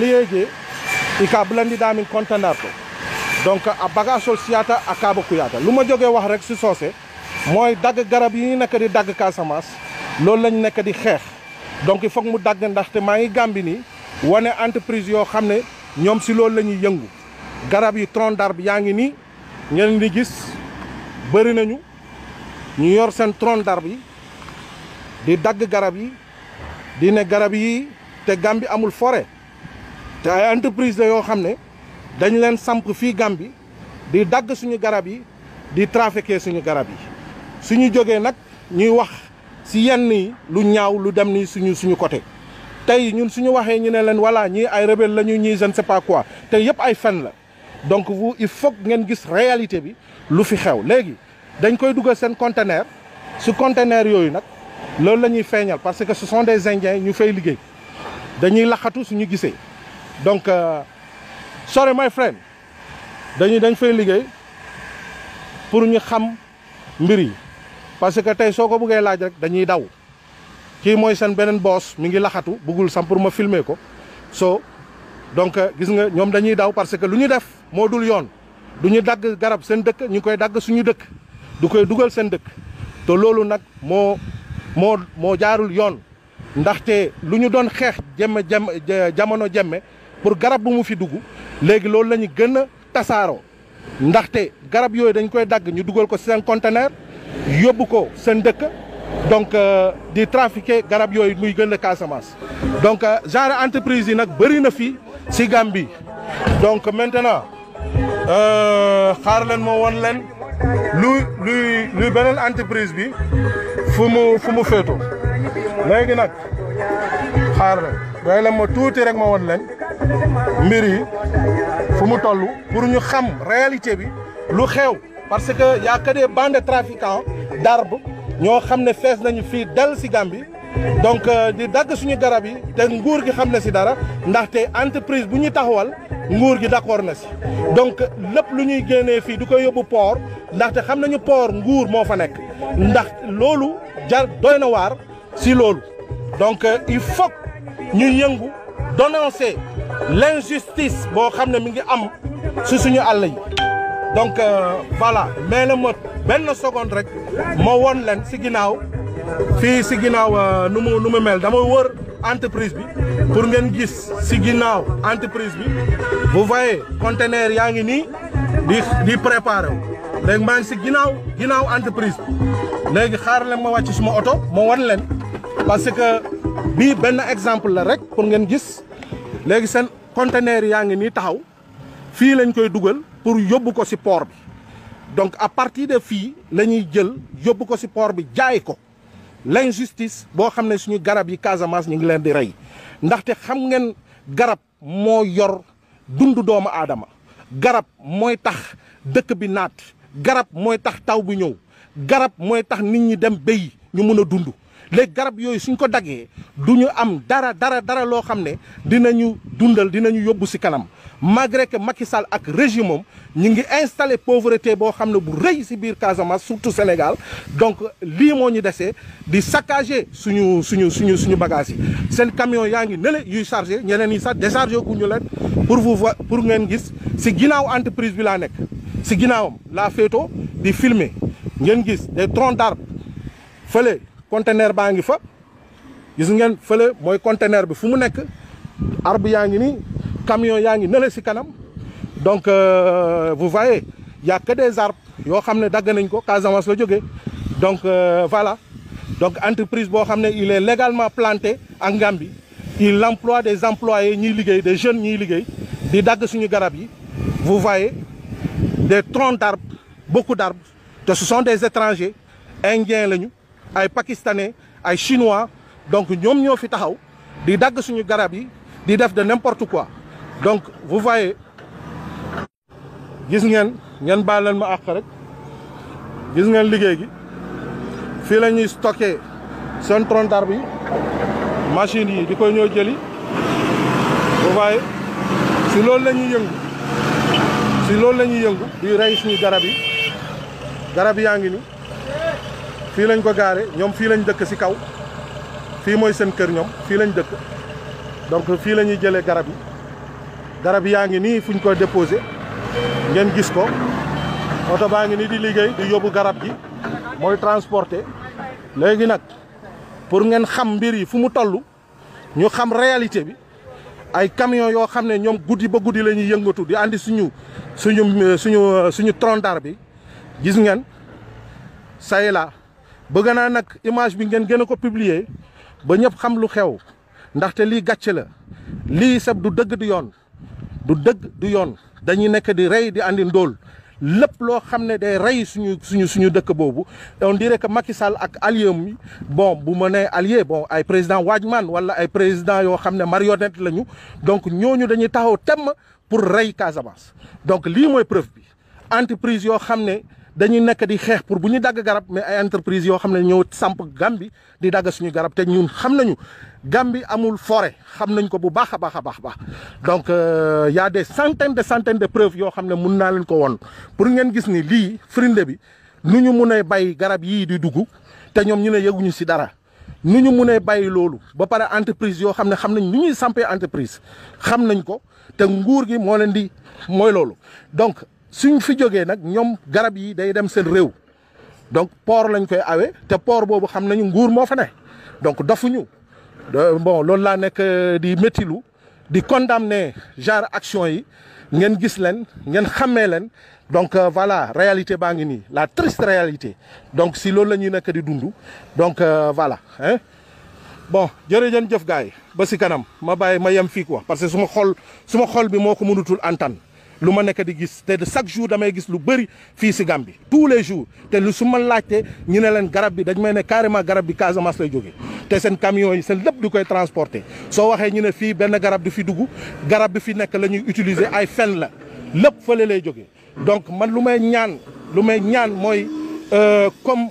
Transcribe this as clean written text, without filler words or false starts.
liyeje ika blandi damin container to donc a bagasol siata akaba kuyata luma joge wax rek ci sosé moy dag garab yi nek di dag Casamance lolou lañ nek di xex donc il faut mu dag ndax te ma ngi gambi ni woné entreprise yo xamné ñom ci lolou lañuy yëngu garab yi tronc d'arbre yaangi ni ñen di gis bari nañu ñu yor sen tronc d'arbre yi di dag garab yi di ne garab yi te gambi amul forêt te ay entreprise la yoo xam ne dañ leen samp fii Gambie di dagg suñu garab yi di trafiquer suñu garab yi suñu jógee nag ñuy wax si yenn yi lu ñaaw lu dem ni suñu côté tey ñun suñu waxee ñu ne leen voilà ñii ay rebelle la ñu ñii je ne sais pas quoi te yëpp ay fen la donc vous il faut ngeen gis réalité bi lu fi xew léegi dañ koy dugal seen conteneur su conteneur yooyu nag loolu la ñuy feeñal parce que ce sont des indiens ñu fay liggéey dañuy laxatu suñu gisee donc sorry my friend dañ fay liggéey pour ñu xam mbir yi parce que tey soo ko bëggee laaj rek dañuy daw kii mooy seen beneen boss mi ngi laxatu bëggul sam pour ma filmer ko so donc gis nga ñoom dañuy daw parce que lu ñu def moo dul yoon du ñu dagg garab seen dëkk ñu koy dagg suñu dëkk du koy dugal seen dëkk te loolu nag moo jaarul yoon ndaxte lu ñu doon xeex jamono jemme pour garab bu mu fi dugg léegi loolu la ñu gën a tasaaroo ndaxte garab yooyu dañ koy dagg ñu dugal ko seen conteneur yóbbu ko seen dëkk donc di trafiquer garab yooyu muy gën a Casamance. donc genre entreprise yi nag bëri na fii si Gambie donc maintenant xaar leen moo woon leen luy beneen entreprise bi fu mu féetoo léegi nag xaar leen doy leen ma tuuti rek ma woon leen mbir yi fu mu toll pour ñu xam réalité bi lu xew parce que y a que des bandes de trafiquants d'arbres ñoo xam ne fees nañu fii dal si Gambie donc di dagg suñu garab yi te nguur gi xam na si dara ndaxte entreprise bu ñu taxawal nguur gi d'accord na si donc lépp lu ñuy génnee fii du ko yóbbu port ndaxte xam nañu port nguur moo fa nekk ndax loolu jar doy na waar si loolu donc il faut ñu yëngu dénoncer l'injustice boo xam ne mi ngi am si suñu àll yi donc voilà mais na ma benn seconde rek ma won leen si ginnaaw fii si ginnaaw nu mu mel dama wër entreprise bi pour ngeen gis si ginnaaw entreprise bi vous voyez conteneur yaa ngi nii di préparé wu léegi maa ngi si ginnaaw entreprise bi léegi xaar leen ma wàcc suma oto ma won leen parce que bii benn exemple la rek pour ngeen gis léegi seen conteneur yaa ngi nii taxaw fii lañ koy dugal pour yóbbu ko si port bi donc à partir de fii la ñuy jël yóbbu ko si port bi jaay ko l'injustice boo xam ne suñu garab yi Casamance ñu ngi leen di rey ndaxte xam ngeen garab moo yor dundu doomu aadama garab mooy tax dëkk bi naat garab mooy tax taw bu ñëw garab mooy tax nit ñi dem béy ñu mën a dund léegi garab yooyu suñ ko daggee du ñu am dara loo xam ne dinañu dundal dinañu yóbbu si kanam malgré que Macky Sall ak régime am ñu ngi installé pauvreté boo xam ne bu rëy si biir Casamance surtout Sénégal donc lii moo ñu desee di saccager suñu bagages yi seen camion yaa ngi nële yuy chargé ñeneen yi sax déchargé guñu leen pour ngeen gis si ginnaaw entreprise bi laa nekk si ginnaawam laa féetoo di filmer ngeen gis des troncs d'arbres fële conteneur baa ngi fa gis ngeen fële mooy conteneur bi fu mu nekk arbre yaa ngi nii camion yaa ngi nële si kanam donc vous voyez y a que des arbres yoo xam ne dagg nañ ko Casamance la jógee donc voilà donc entreprise boo xam ne il est légalement planté en Gambie il emploie des employés ñiy liggéey des jeunes ñiy liggéey di dagg suñu garab yi vous voyez des troncs d'arbres beaucoup d'arbres te ce sont des étrangers indiens lañu ay pakistanais ay chinois donc ñoom ñoo fi taxaw di dagg suñu garab yi di def de n'importe quoi donc vous voyez gis ngeen baal leen ma àq rek gis ngeen liggéey gi fii la ñuy stocké seen tronc d'arbre yi machines yi di koy ñëw jëli vous voyez si loolu la ñuy yëngu di rey suñu garab yaa ngi ni fii lañ ko gaare ñoom fii lañ dëkk si kaw fii mooy seen kër ñoom fii lañ dëkk donc fii la ñuy jëlee garab yi garab yaa ngi nii fuñ ko déposé ngeen gis ko oto baa ngi nii di liggéey di yóbbu garab gi mooy transporter léegi nag pour ngeen xam mbir yi fu mu toll ñu xam réalité bi ay camion yoo xam ne ñoom guddi ba guddi la ñuy yëngatu di andi suñu tronc bi gis ngeen say la bëgg naa nag image bi ngeen gën a ko publier ba ñëpp xam lu xew ndaxte lii gàcce la lii sab du dëgg du yoon du dëgg du yoon dañuy nekk di rey di andi ndóol lépp loo xam ne day rey suñu dëkk boobu on dirait que Macky Sall ak allié mi bon bu ma nee allié bon ay président Wadjman wala ay président yoo xam ne marionnette lañu donc ñooñu dañuy taxaw temm pour rey Casamance donc lii mooy preuve bi entreprise yoo xam ne dañuy nekk di xeex pour bu ñu dagg garab mais ay entreprise yoo xam ne ñëw samp Gambie di dagg suñu garab te ñun xam nañu Gambie amul forêt xam nañ ko bu baax a baax a baax donc y a des centaines de preuves yoo xam ne mun naa leen ko woon pour ngeen gis ni lii firnde bi nu ñu mun a bay garab yii di dugg te ñoom ñu ne yëguñu si dara nu ñu mun a bay loolu ba pare entreprise yoo xam ne xam nañ nu ñuy sampee entreprise xam nañ ko te nguur gi moo leen di mooy loolu donc suñ fi jógee nag ñoom garab yi day dem seen réew donc port lañ koy awe te port boobu xam nañu nguur moo fa ne donc dofuñu bon loolu laa nekk di méttilu di condamner genre action yi ngeen gis leen ngeen xàmmee leen donc voilà réalité baa ngi nii la triste réalité donc si loolu la ñuy nekk di dund donc voilà hein bon jërëjëf gars yi ba si kanam ma bàyyi ma yem fii quoi parce que suma xol bi moo ko mënutul antan lu ma nekk di gis te chaque jour damay gis lu bëri fii si Gambie tous les jours te lu su ma laajte ñu ne leen garab bi dañ may ne carrément garab bi Casamance lay jógee te seen camions yi seen lépp du koy transporter soo waxee ñu ne fii benn garab du fi dugg garab bi fi nekk la ñuy utiliser ay fen la lépp fële lay jógee donc man lu may ñaan mooy comme